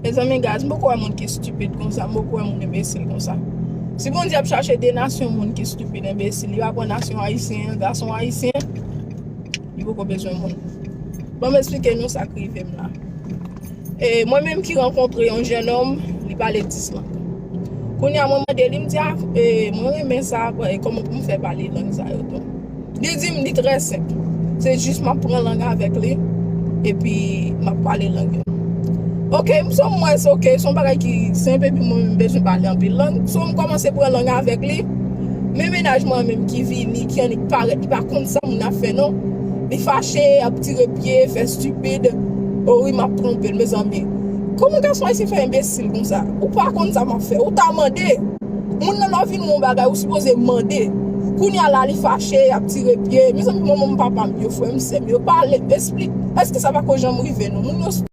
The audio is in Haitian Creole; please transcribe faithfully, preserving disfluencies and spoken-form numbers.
Mezanmi, guys, m poko wè moun ki stupid konsa, m poko wè moun enbesil konsa. Si Bondye ap chache de nasyon moun ki stupid, enbesil, li pa pran nasyon ayisyen an, gason ayisyen, li poko bezwen moun. Ban m esplike nou sa k rive m la. E mwen menm ki rankontre yon jennonm, li pale dis lang. Kounye a mwen mande li, m di, "A, e, mwen renmen sa, e, kòman pou m fè pale lang sa yo tou?" Li di m li trè senp. Se jis m ap pran lang avèk li, epi m ap pale lang yo. Oke, m so m wè se oke, se yon bagay ki senp, epi mwen menm bezwen pale anpil lang. So m kòmanse pran lang avèk li. Men mennaj mwen menm ki vini, ki annik parèt, li pa konn sa moun ap fè non. Li fache, ap tire pye, fè stupid. O wi, m ap twonpe l, mezanmi. Kòman gason ayisyen fè enbesil konsa? Ou pa konn sa m ap fè. Ou ta mande. Moun nan lè w vin wè yon bagay, ou sipoze mande. Kounye a la, li fache, ap tire pye. Mezanmi, manman m, papa m yo, frè m, sè m yo, pale, esplik. Èske sa pa ko janm rive nou? Moun yo